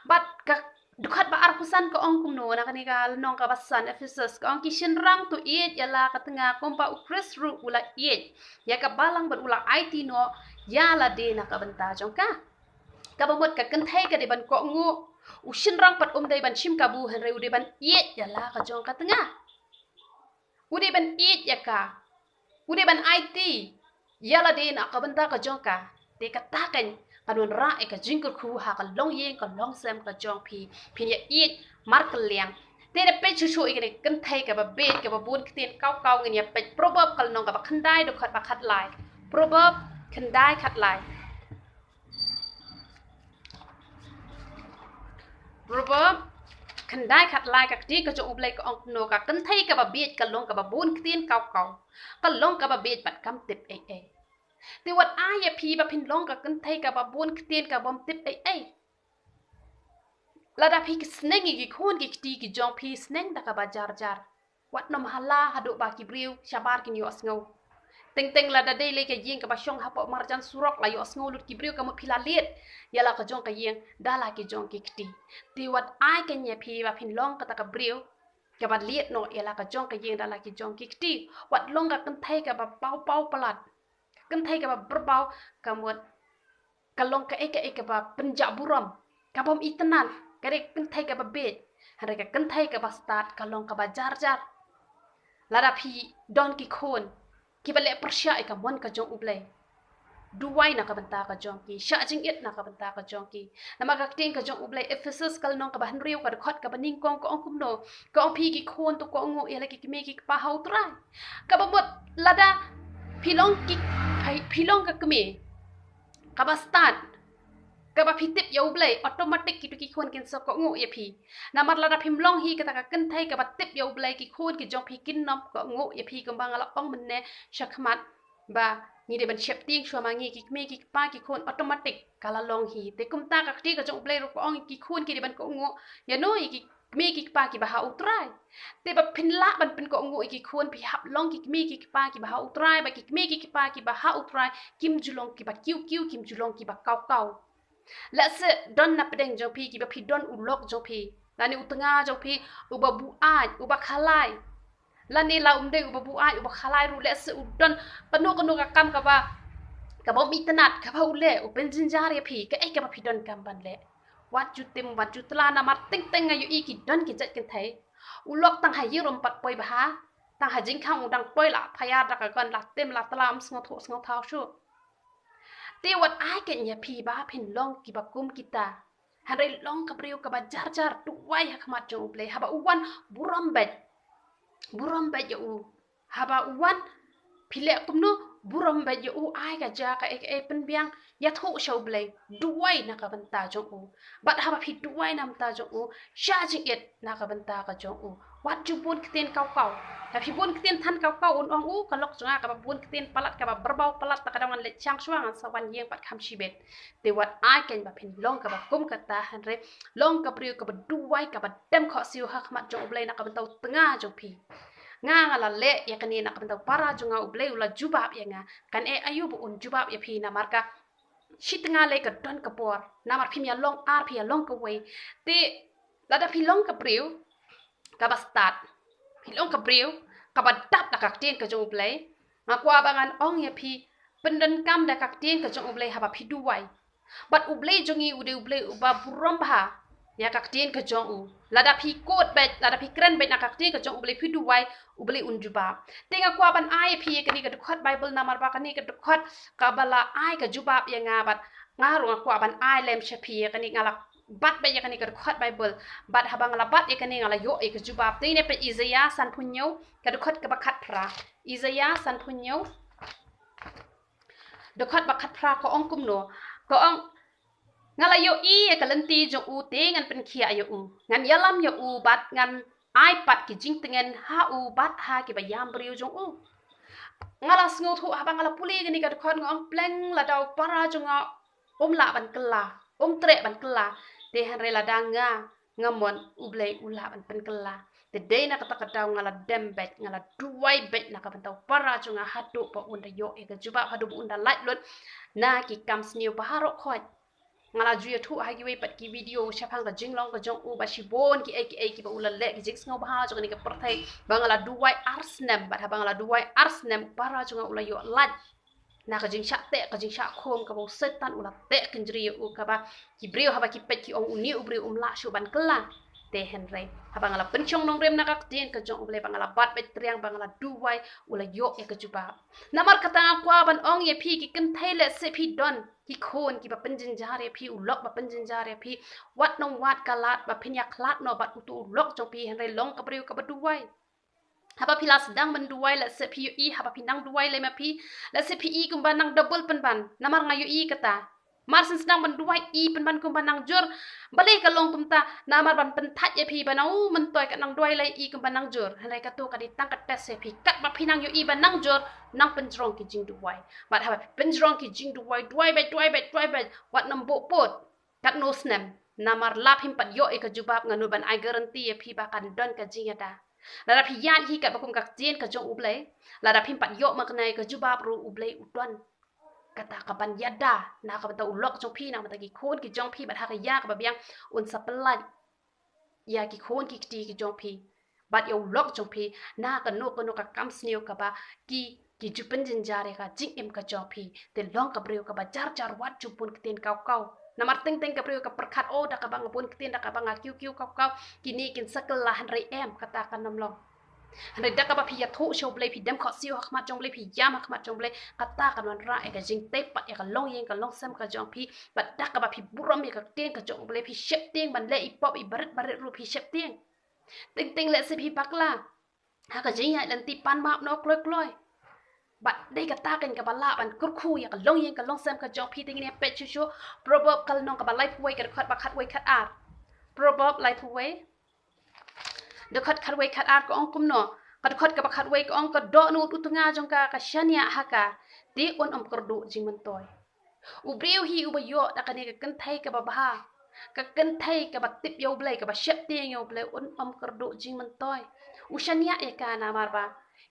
Bad ka dkhot ba arphew san ka ong kumno, na kane ka lynnong kaba san Ephesus, ka ong, ki shynrang to ïeit ïa la ka tnga kumba U Khrist ruh u la ïeit ïa ka balang bad u la aiti noh ïa lade na ka bynta jong ka. Kaba mut ka kynthei ka dei ban kohnguh, u shynrang pat um dei ban shim kabu, hynrei u dei ban ïeit ïa la ka jong ka tnga. U dei ban ïeit ïa ka. U dei ban aiti ïa lade na ka bynta ka jong ka. Te kata kan kan wanrah ïa ka jingkyrkhu ha ka longïing ka longsem ka jong phi. Phin ïa ïeit markylliang. Te da peit shuh shuh ïa kane ka kynthei kaba bieit, kaba bun ktien kaw kaw, ngin ïa peit Proverb ka lynnong kaba khyndai, dkhot ba khatlai. Proverb khyndai khatlai. Proverb khyndai khatlai, ka ktien ka jong U Blei ka ong kumno, ka kynthei kaba bieit ka long kaba bun ktien kaw kaw. Ka long kaba bieit bad kam tip ei ei. Te wat ai ïa phi ba phin long ka kynthei kaba bun ktien, kabym tip ei ei. Lada phi ki sneng ïa ki khun ki kti ki jong phi, sneng da kaba jar jar. Wat nym hala haduh ba ki briew shabar kin ïohsngew. Teng teng lada dei lei ka ïing kaba shong hapoh marjan surok la ïohsngew lut ki briew, ka mut phi la leit ïa la ka jong ka ïing da la ki jong ki kti. Te wat ai kein ïa phi ba phin long kata ka briew kaba leit noh ïa la ka jong ka ïing da la ki jong ki kti. Wat long ka kynthei kaba paw paw palat, ka kynthei kaba byrbaw, ka mut ka long kaei kaei kaba pynjah burom, kabym itynnad. Ka dei ka kynthei kaba bieit. Hynrei ka kynthei kaba stad ka long kaba jar jar. Lada phi don ki khun kiba leh pyrshah ïa ka mon ka jong U Blei, duwai na ka bynta ka jong ki, shah jingit na ka bynta ka jong ki. Namar ka ktien ka jong U Blei, Ephesus ka lynnong kaba hynriew, ka dkhot kaba nyngkong, ka ong kumno, ka ong, phi ki khun to kohnguh ïa la ki kmie ki kpa ha U Trai. Kaba mut lada phi long ki, phi, phi long ka kmie kaba stad, kaba phi tip ïa U Blei, automatic kito ki khun kin sa kohnguh ïa phi. Namar lada phim long hi kata ka kynthei kaba tip ïa U Blei, ki khun ki jong phi kin nym kohnguh ïa phi. Kumba nga la ong mynne shakhmat ba ngi dei ban sheptieng shuwa ma ngi, ki kmie ki kpa ki khun automatic ka la long hi. Te kumta ka ktien ka jong U Blei ruh ka ong ki khun ki dei ban kohnguh ïano ïa ki kmie ki kpa kiba ha U Trai. Te ba phin lah ban pynkohnguh ïa ki khun, phi hap long ki kmie ki kpa kiba ha U Trai, ba ki kmie ki kpa kiba ha U Trai kim ju long kiba kiew kiew, kim ju long kiba kaw kaw. Lehse don na pdeng jong phi kiba phi don u lok jong phi, lane u tnga jong phi uba buaid, uba khalai. Lane la um dei uba buaid, uba khalai ruh, lehse u don kano kano ka kam kaba, kabym itynnad kaba u leh, u pynjynjar ïa phi, kaei kaba phi donkam ban leh. Wat ju tim, wat ju tla, namar teng teng nga ïohi ki don ki jait kynthei, u lok tang ha ïing um pat poi bha, tang ha jingkhang u dang poi, la phaïar da ka gon, la tim la tla, ym sngewthuh sngewthaw shuh. Te wat ai kein ïa phi ba phin long kiba kum kita. Hynrei long ka briew kaba jar jar, duwai ha khmat jong U Blei. Haba u wan, burom beit, burom beit ïa u. Haba u wan, phi leh kumno? Burom beit ïa u, ai ka jia kaei kaei, pynbiang, ïathuh sha U Blei, duwai na ka bynta jong u. Bad haba phi duwai na ka bynta jong u, shah jingit na ka bynta ka jong u. Wat ju bun ktien kaw kaw. Lada phi bun ktien than kaw kaw, un ong, u, ka lok jong nga kaba bun ktien palat, kaba byrbaw palat, ta ka dang wan leit shang shuwa, ngan sa wan ïeng pat kham shibit. Te wat ai kein ba phin long kaba kum kata, hynrei long ka briew kaba duwai, kaba dem khohsiew ha khmat jong U Blei na ka bynta u tnga jong phi. Nga nga la leh ïa kane na ka bynta u para jong nga, U Blei u la jubab ïa nga. Kan eh aïu ba un jubab ïa phi namar ka shi tnga lei ka don ka por. Namar phim ïa long ar, phi ïa long kawei. Te lada phi long ka briew kaba stad, phi long ka briew kaba dap da ka ktien ka jong U Blei, nga kwah ba ngan ong ïa phi, pyndonkam da ka ktien ka jong U Blei haba phi duwai. Bad U Blei jong ngi u dei U Blei uba burom bha ïa ka ktien ka jong u. Lada phi quote beit, lada phi kren beit na ka ktien ka jong U Blei, phi duwai, U Blei un jubab. Te nga kwah ban ai phi ïa kane ka dkhot Bible namar ba kane ka dkhot kaba la ai ka jubab ïa nga, bad nga ruh nga kwah ban ai lem sha phi ïa kane, nga la bat beit ïa kane ka dkhot Bible. Bad haba nga la bat ïa kane nga la ïoh ïa ka jubab. Te ngin ïa peit Isaiah sanphew hynñiew, ka dkhot kaba khatphra. Isaiah sanphew hynñiew, dkhot ba khatphra ka ong kumno? Ka ong, nga la ïohi ïa ka lynti jong u te ngan pynkhiah ïa u. Ngan ïalam ïa u bad ngan ai pat ki jingtngen ha u bad ha kiba ïam briew jong u. Nga la sngewthuh haba nga la pule kane ka dkhot, nga ong pleng lada u para jong nga um lah ban kylla, um treh ban kylla. Te hynrei lada nga nga mon, U Blei u lah ban pynkylla. Te dei na kata ka daw nga la dem beit, nga la duwai beit na ka bynta u para jong nga haduh ba un da ïoh ïa ka jubab, haduh ba un da lait lut na ki kam sniew baroh khoit. Nga la ju ïathuh ha kiwei pat ki video shaphang ka jinglong ka jong u ba shibun kiei kiei kiba u la leh, ki jingsngewbha jong kane ka pyrthei, ba nga la duwai ar snem, bad haba nga la duwai ar snem u para jong nga u la ïoh lait na ka jingshah teh, ka jingshah khum kaba u Soitan u la teh kynjri ïa u, kaba ki briew haba ki peit ki ong une u briew um lah shuh ban kylla. Te hynrei haba nga la pynshong nongrim na ka ktien ka jong U Blei, ba nga la bat beit triang, ba nga la duwai, u la ïoh ïa ka jubab. Namar kata nga kwah ban ong ïa phi ki kynthei, lehse phi don ki khun kiba pynjynjar ïa phi, u lok ba pynjynjar ïa phi, wat nang wad ka lad ba phin ïakhlad noh bad uto u lok jong phi, hynrei long ka briew kaba duwai. Haba phi la sdang ban duwai, lehse phi ïohi, haba phi nang duwai lei ma phi, lehse phi i kumba nang double pynban. Namar nga ïohi kata. Mar shen sdang ban duwai i pynban kumba nang jur. Balei ka long kumta? Namar ban pynthait ïa phi ba nang u myntoi ka nang duwai lei i kumba nang jur. Hynrei kato ka dei tang ka test ïa phi. Katba phi nang ïohi ba nang jur, nang pynjrong ki jingduwai. Bad haba phi pynjrong ki jingduwai, duwai beit, duwai beit, duwai beit, wat nang buh pud katno snem. Namar la phim pat ïoh ïa ka jubab, nga nud ban ai guarantee ïa phi ba kan don ka jingïada. Lada phi ïaid hi katba kum ka ktien ka jong U Blei, lada phim pat ïoh makna ïa ka jubab ruh, U Blei u don kata kaban ïada na ka bynta u lok jong phi, na ka bynta ki khun ki jong phi, bad ha ka ïa kaba biang un sa pyllait ïa ki khun ki kti ki jong phi bad ïa u lok jong phi na kano kano ka kam sniew kaba ki, ki ju pynjynjar ïa ka jingim ka jong phi. Te long ka briew kaba jar jar, wat ju bun ktien kaw kaw. Namar teng teng ka briew ka pyrkhat, o, da kaba nga bun ktien, da kaba nga kiew kiew kaw kaw, kine kin sa kylla, hynrei em, kata kan ym long. Hynrei da kaba phi ïathuh sha U Blei, phi dem khohsiew ha khmat jong U Blei, phi ïam ha khmat jong U Blei, kata kan wanrah ïa ka jingtei pat ïa ka longïing ka longsem ka jong phi. Bad da kaba phi burom ïa ka ktien ka jong U Blei, phi sheptieng ban leh i pop i barit barit ruh phi sheptieng. Teng teng lehse phi bakla ha ka jingïaid lynti, pan map noh kloi kloi. Bad dei kata kan kaba lah ban kyrkhu ïa ka longïing ka longsem ka jong phi. Te ngin ïa peit shuh shuh Proverb ka lynnong kaba laiphew wei, ka dkhot ba khatwei khatar. Proverb laiphew wei, dkhot khatwei khatar ka ong kumno? Ka dkhot kaba khatwei ka ong, ka dohnud u tnga jong ka ka shaniah ha ka, te un ym kyrduh jingmyntoi. U briew hi uba ïoh da kane ka kynthei kaba bha, ka kynthei kaba tip ïa U Blei, kaba sheptieng ïa U Blei, un ym kyrduh jingmyntoi. U shaniah ïa ka namar ba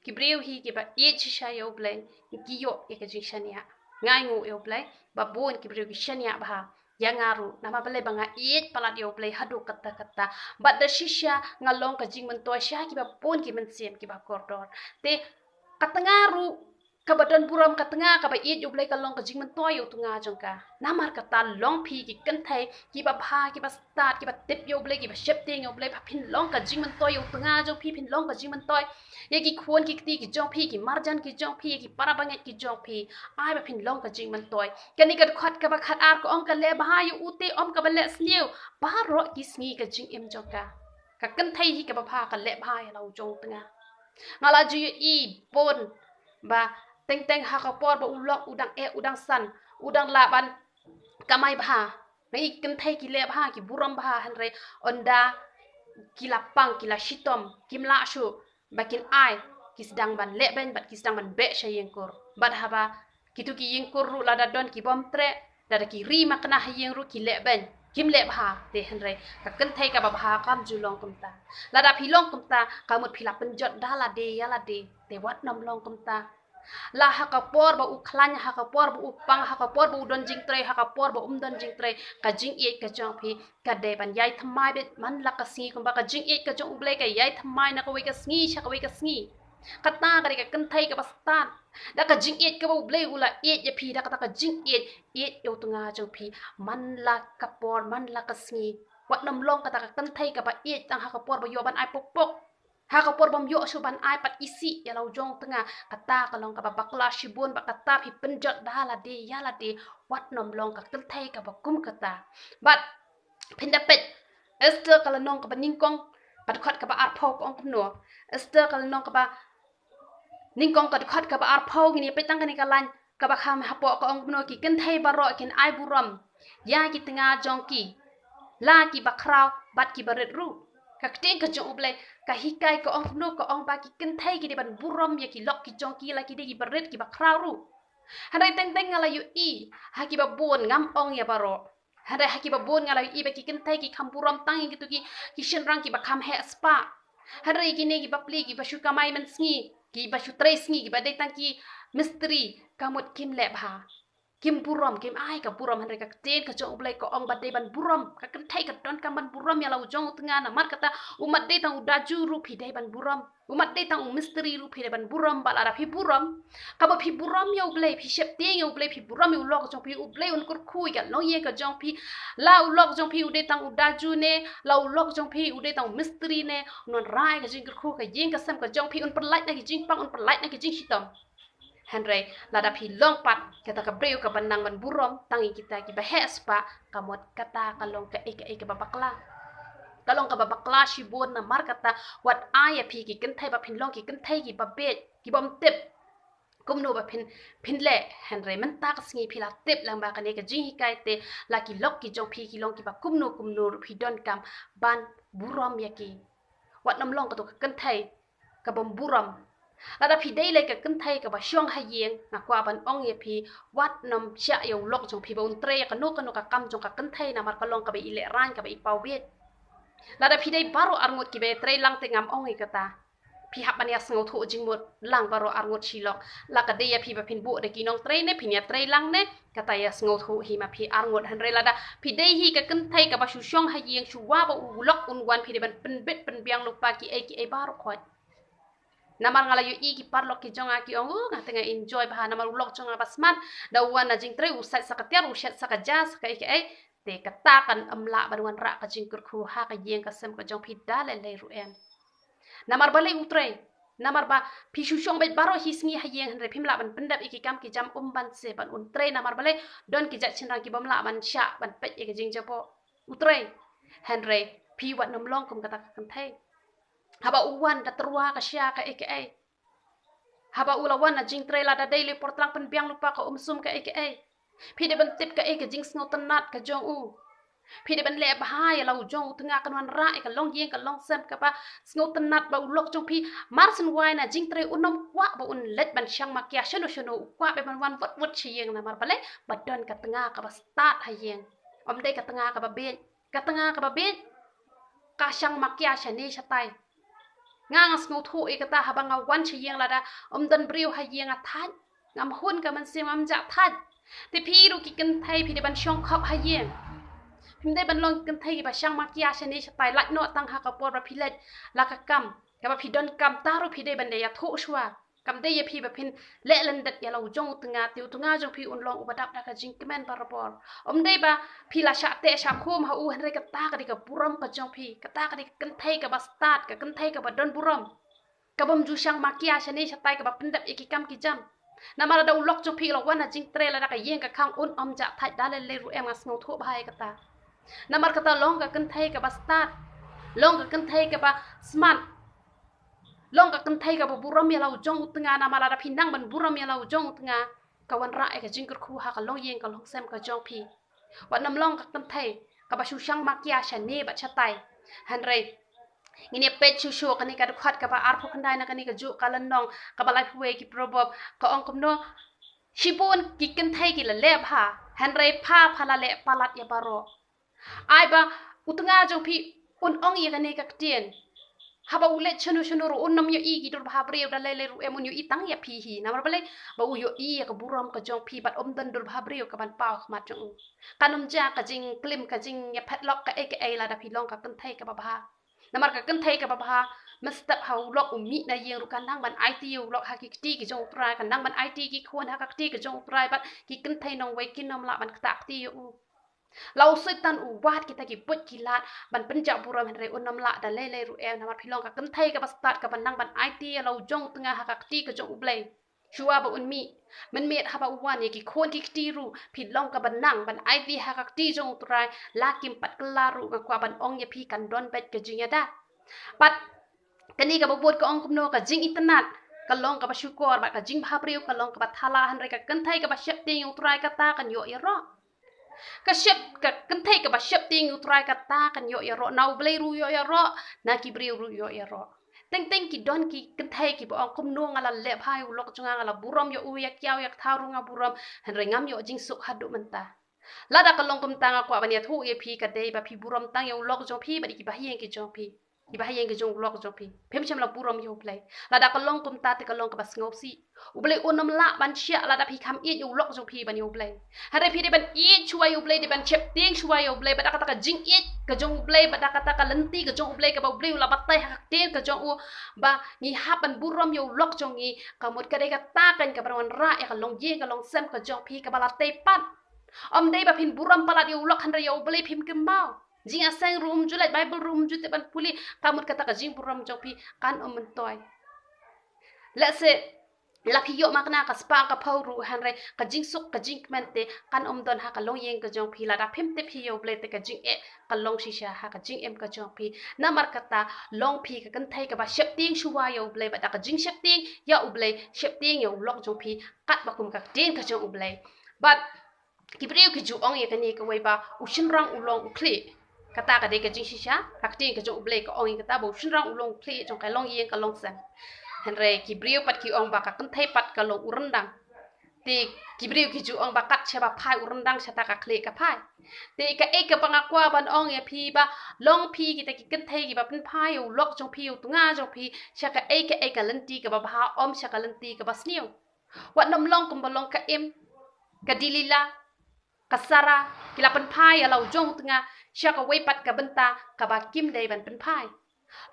ki briew hi kiba ïeit shisha ïa U Blei ki ïoh ïa ka jingshaniah. Nga ai nguh ïa U Blei ba bun ki briew ki shaniah bha ïa nga ruh, namar balei? Ba nga ïeit palat ïa U Blei haduh katta katta. Bad da shisha nga long ka jingmyntoi sha kiba bun ki mynsiem kiba kordor. Te ka tnga ruh kaba don burom, ka tnga kaba ïeit ïa U Blei, ka long ka jingmyntoi ïa u tnga jong ka. Namar kata long phi ki kynthei kiba bha, kiba stad, kiba tip ïa U Blei, kiba sheptieng ïa U Blei, ba phin long ka jingmyntoi ïa u tnga jong phi, phin long ka jingmyntoi ïa ki khun ki kti ki jong phi, ki marjan ki jong phi, ïa ki para bangeit ki jong phi. Ai ba phin long ka jingmyntoi. Kane ka dkhot kaba khatar ka ong, ka leh bha ïa u te ym kaba leh sniew baroh ki sngi ka jingim jong ka. Ka kynthei hi kaba bha ka leh bha ïa la u jong u tnga. Nga la ju ïohi bun ba teng teng ha ka por ba u lok u dang eh, u dang san, u dang lah ban kamai bha. Ngi kynthei ki leh bha, ki burom bha, hynrei ynda ki la pang, ki la shitom, kim lah shuh ba kin ai, ki sdang ban lehbeiñ bad ki sdang ban beh sha ïing kur. Bad haba kito ki ïing kur ruh lada don ki bym treh, lada ki ri makna ha ïing ruh ki lehbeiñ, Kim leh bha, te hynrei ka kynthei kaba bha kam ju long kumta. Lada phi long kumta, ka mut phi la pynjot da lade ïa lade, te wat nym long kumta. La ha ka por ba u khlaiñ, ha ka por ba u pang, ha ka por ba u don jingtrei, ha ka por ba um don jingtrei, ka jingïeit ka jong phi ka dei ban ïai thymmai beit man la ka sngi, kumba ka jingïeit ka jong U Blei ka ïai thymmai na kawei ka sngi sha kawei ka sngi. Kata ka dei ka kynthei kaba stad. Da ka jingïeit kaba U Blei u la ïeit ïa phi, da kata ka jingïeit, ïeit ïa u tnga jong phi man la ka por, man la ka sngi. Wat nym long kata ka kynthei kaba ïeit tang ha ka por ba ïoh ban ai pok pok, ha ka por bym ïoh shuh ban ai pat isih ïa la u jong u tnga. Kata ka long kaba bakla shibun, bad kata phi pynjot da lade ïa lade. Wat nym long ka kynthei kaba kum kata. Bad phin da peit Esther ka lynnong kaba nyngkong, ka dkhot kaba arphew, ka ong kumno. Esther ka lynnong kaba nyngkong, ka dkhot kaba arphew, ngin ïa peit tang kane ka lain kaba kham hapoh, ka ong kumno: Ki kynthei baroh kin ai burom ïa ki tnga jong ki, la kiba khraw bad kiba rit ruh. Ka ktien ka jong U Blei ka hikai, ka ong kumno, ka ong ba ki kynthei ki dei ban burom ïa ki lok ki jong ki, la ki dei kiba rit kiba khraw ruh. Hynrei teng teng nga la ïohi ha kiba bun, ngam ong ïa baroh, hynrei ha kiba bun nga la ïohi ba ki kynthei ki kham burom tang ïa kito ki, ki shynrang kiba kham heh spah. Hynrei kine ki bapli kiba shu kamai mynsngi, kiba shu trei sngi, kiba dei tang ki mistri, ka mut kim leh bha, kim burom, kim ai ka burom. Hynrei ka ktien ka jong U Blei ka ong ba dei ban burom, ka kynthei ka donkam ban burom ïa la u jong u tnga. Namar kata, u mat dei tang u daju ruh phi dei ban burom, u mat dei tang u mistri ruh phi dei ban burom. Bad lada phi burom, kaba phi burom ïa U Blei, phi sheptieng ïa U Blei, phi burom ïa u lok jong phi, U Blei un kyrkhu ïa ka longïing ka jong phi. La u lok jong phi u dei tang u daju ne, la u lok jong phi u dei tang u mistri ne, un wanrah ïa ka jingkyrkhu, ka ïing ka sem ka jong phi un pyllait na ki jingpang, un pyllait na ki jingshitom. Hynrei lada phi long pat kata ka briew kaba nang ban burom tang ïa kita kiba heh spah, ka mut kata ka long kaei kaei kaba bakla. Ka long kaba bakla shibun. Namar kata, wat ai ïa phi ki kynthei ba phin long ki kynthei kiba bieit, kibym tip kumno ba phin, phin leh. Hynrei mynta ka sngi phi la tip lang ba kane ka jinghikai te, la ki lok ki jong phi ki long kiba kumno kumno ruh, phi donkam ban burom ïa ki. Wat nym long kato ka kynthei kabym burom. Lada phi dei lei ka kynthei kaba shong ha ïing, nga kwah ban ong ïa phi, wat nym shah ïa u lok jong phi ba un trei ïa kano kano ka kam jong ka kynthei, namar ka long kaba i lehraiñ, kaba i paw bieit. Lada phi dei baroh arngut kiba ïatrei lang te, ngam ong ïa kata, phi hap ban ïasngewthuh jingmut lang baroh arngut shi lok. La ka dei ïa phi ba phin buh da ki nongtrei ne phin ïatrei lang ne, kata ïasngewthuh hi ma phi arngut. Hynrei lada phi dei hi ka kynthei kaba shu shong ha ïing, shuwa ba u lok un wan, phi dei ban pynbit pynbiang lypa kiei kiei baroh khoit. Namar nga la ïohi ki paralok ki jong nga ki ong, "U, nga te nga enjoy bha namar u lok jong nga ba smat, da u wan na jingtrei u sait sa ka tiar, u shet sa ka ja, sa kaei kaei." Te kata kan ym lah ban wanrah ka jingkyrkhu ha ka ïing ka sem ka jong phi da lei lei ruh em. Namar balei? U trei. Namar ba phi shu shong beit baroh hi sngi ha ïing, hynrei phim lah ban pyndep ïa ki kam ki jam, um ban se ban un trei. Namar balei? Don ki jait shynrang kibym lah ban shah ban peit ïa ka jingjaboh. U trei. Hynrei phi wat nym long kum kata ka kynthei. Haba u wan da tyrwa ka sha kaei kaei. Haba u la wan na jingtrei, lada dei lei por tlang pynbiang lypa ka um sum kaei kaei. Phi dei ban tip kaei ka jingsngewtynnat ka jong u. Phi dei ban leh bha ïa la u jong u tnga, kan wanrah ïa ka longïing ka longsem kaba sngewtynnat. Ba u lok jong phi mar syn wai na jingtrei un ym kwah ba un leit ban shang makia shano shano, u kwah ba ban wan wut wut sha ïing. Namar balei? Ba don ka tnga kaba stad ha ïing. Ym dei ka tnga kaba bieit. Ka tnga kaba bieit ka shang makia shane shatai. Nga nga sngewthuh ïa kata, haba nga wan sha ïing, lada ym don briew ha ïing nga thait. Ngam hun ka mynsiem, ngam jah thait. Te phi ruh ki kynthei phi dei ban shong khop ha ïing. Phim dei ban long ki kynthei kiba shang makia shane shatai, lait noh tang ha ka por ba phi leit la ka kam, kaba phi donkam ta ruh phi dei ban da ïathuh shuwa. Kam dei ïa phi ba phin leh lyndet ïa la u jong u tnga, te u tnga jong phi un long uba dap da ka jingkmen barabor. Ym dei ba phi la shah teh shah khum ha u, hynrei kata ka dei ka burom ka jong phi, kata ka dei ka kynthei kaba stad, ka kynthei kaba don burom, kabym ju shang makia shane shatai, kaba pyndep ïa ki kam ki jam. Namar lada u lok jong phi u la wan na jingtrei, lada ka ïing ka khang un ym jah thait da lei lei ruh em, nga sngewthuh bha ïa kata. Namar kata long ka kynthei kaba stad, long ka kynthei kaba smat, long ka kynthei kaba burom ïa la u jong u tnga. Namar lada phi nang ban burom ïa la u jong u tnga, ka wanrah ïa ka jingkyrkhu ha ka longïing ka longsem ka jong phi. Wat nym long ka kynthei kaba shu shang makia shane bad shatai. Hynrei ngin ïa peit shuh shuh kane ka dkhot kaba arphew khyndai na kane kajuh ka lynnong kaba laiphew wei ki Proverb, ka ong kumno: Shibun ki kynthei ki la leh bha, hynrei pha pha la leh palat ïa baroh. Ai ba u tnga jong phi un ong ïa kane ka ktien. Haba u leit shano shano ruh un nym ïohi ki dur bha briew da lei lei ruh em, un ïohi tang ïa phi hi. Namar balei? Ba u ïohi ïa ka burom ka jong phi bad ym don dur bha briew ka ban paw ha khmat jong u. Kan ym jia ka jingklim ka jingïaphet lok kaei kaei lada phi long ka kynthei kaba bha. Namar ka kynthei kaba bha, mynstep ha u lok u mih na ïing ruh kan nang ban aiti ïa u lok ha ki kti ki jong u Trai, kan nang ban aiti ïa ki khun ha ka kti ka jong u Trai, bad ki kynthei nongwei kin nym lah ban ktah kti ïa u. La u Soitan u wad kita ki buit ki lad ban pynjah burom, hynrei un nym lah da lei lei ruh em, namar phi long ka kynthei kaba stad kaba nang ban aiti ïa la u jong u tnga ha ka kti ka jong U Blei. Shuwa ba un mih, mynmiet haba u wan ïa ki khun ki kti ruh, phi long kaba nang ban aiti ha ka kti jong u Trai, la kim pat kylla ruh, nga kwah ban ong ïa phi kan don beit ka jingïada. Bad kane kaba bud ka ong kumno, ka jingitynnad ka long kaba shukor, bad ka jingbhabriew ka long kaba thala, hynrei ka kynthei kaba sheptieng ïa u Trai kata kan ïoh ïaroh. Ka shep, ka kynthei kaba sheptieng ïa u Trai kata kan ïoh ïaroh, na U Blei ruh ïoh ïaroh, na ki briew ruh ïoh ïaroh. Teng teng ki don ki kynthei kiba ong kumno nga la leh bha ïa u lok jong nga, nga la burom ïa u, ïa kiaw ïa kthaw ruh nga burom, hynrei ngam ïoh jingsuk haduh mynta. Lada ka long kumta nga kwah ban ïathuh ïa phi, ka dei ba phi burom tang ïa u lok jong phi bad ïa kiba ha ïing ki jong phi. Kiba ha ïing ki jong u lok jong phi. Phim shym la burom ïa U Blei. Lada ka long kumta te ka long kaba sngewsih. U Blei un nym lah ban shah lada phi kham ïeit ïa u lok jong phi ban ïa U Blei. Hynrei phi dei ban ïeit shuwa ïa U Blei, dei ban sheptieng shuwa ïa U Blei, bad da kata ka jingïeit ka jong U Blei, bad da kata ka lynti ka jong U Blei kaba U Blei u la batai ha ka ktien ka jong u, ba ngi hap ban burom ïa u lok jong ngi, ka mut ka dei kata kan ka ban wanrah ïa ka longïing ka longsem ka jong phi kaba la tei pat. Ym dei ba phin burom palat ïa u lok hynrei ïa U Blei phim kynmaw. Jingïaseng ruh um ju leit, Bible ruh um ju tip ban pule, ka mut kata ka jingburom jong phi kan ym myntoi. Lehse la phi ïoh makna ka spah ka phew ruh, hynrei ka jingsuk ka jingkmen te kan ym don ha ka longïing ka jong phi. Lada phim tip hi ïa U Blei te ka jingeh ka long shisha ha ka jingim ka jong phi. Namar kata long phi ka kynthei kaba sheptieng shuwa ïa U Blei, bad da ka jingsheptieng ïa U Blei, sheptieng ïa u lok jong phi katba kum ka ktien ka jong U Blei. Bad ki briew ki ju ong ïa kane kawei ba u shynrang u long u khlieh. Kata ka dei ka jingshisha, ka ktien ka jong U Blei ka ong ïa kata ba u shynrang u long u khlieh jong ka longïing ka longsem. Hynrei ki briew pat ki ong ba ka kynthei pat ka long u ryndang. Te ki briew ki ju ong ba kat shaba phai u ryndang shata ka khlieh ka phai. Te kaei kaba nga kwah ban ong ïa phi ba long phi kita ki kynthei kiba pynphai ïa u lok jong phi, ïa u tnga jong phi sha kaei kaei ka lynti kaba bha, ym sha ka lynti kaba sniew. Wat nym long kumba long ka Im, ka Delila, ka Sara, ki la pynphai ïa la u jong u tnga sha kawei pat ka bynta kaba kim dei ban pynphai.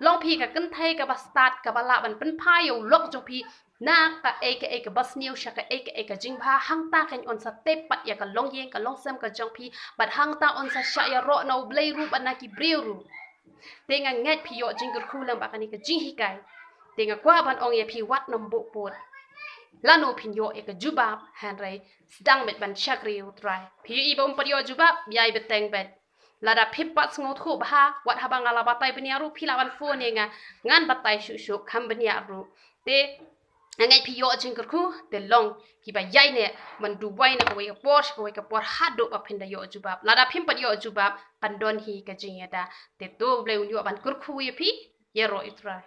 Long phi ka kynthei kaba stad kaba lah ban pynphai ïa u lok jong phi na kaei kaei kaba sniew sha kaei kaei ka jingbha, hangta kan yn sa tei pat ïa ka longïing ka longsem ka jong phi, bad hangta yn sa shah ïaroh na U Blei ruh bad na ki briew ruh. Te nga ngeit phi ïoh jingkyrkhu lem bad kane ka jinghikai. Te nga kwah ban ong ïa phi wat nym buh pud. Lano phin ïoh ïa ka jubab, hynrei sdang beit ban shakri ïa U Trai. Phi ïohi ba um pat ïoh jubab, ïai bteng beit. Lada phim pat sngewthuh bha, wat haba nga la batai bniah ruh phi lah ban phone ïa nga, ngan batai shuh shuh kham bniah ruh. Te nga ngeit phi ïoh jingkyrkhu, te long kiba ïaineh ban duwai na kawei ka por sha kawei ka por haduh ba phin da ïoh jubab. Lada phim pat ïoh jubab kan don hi ka jingïada. Te to U Blei un ïoh ban kyrkhu ïa phi, ïaroh ïa U Trai.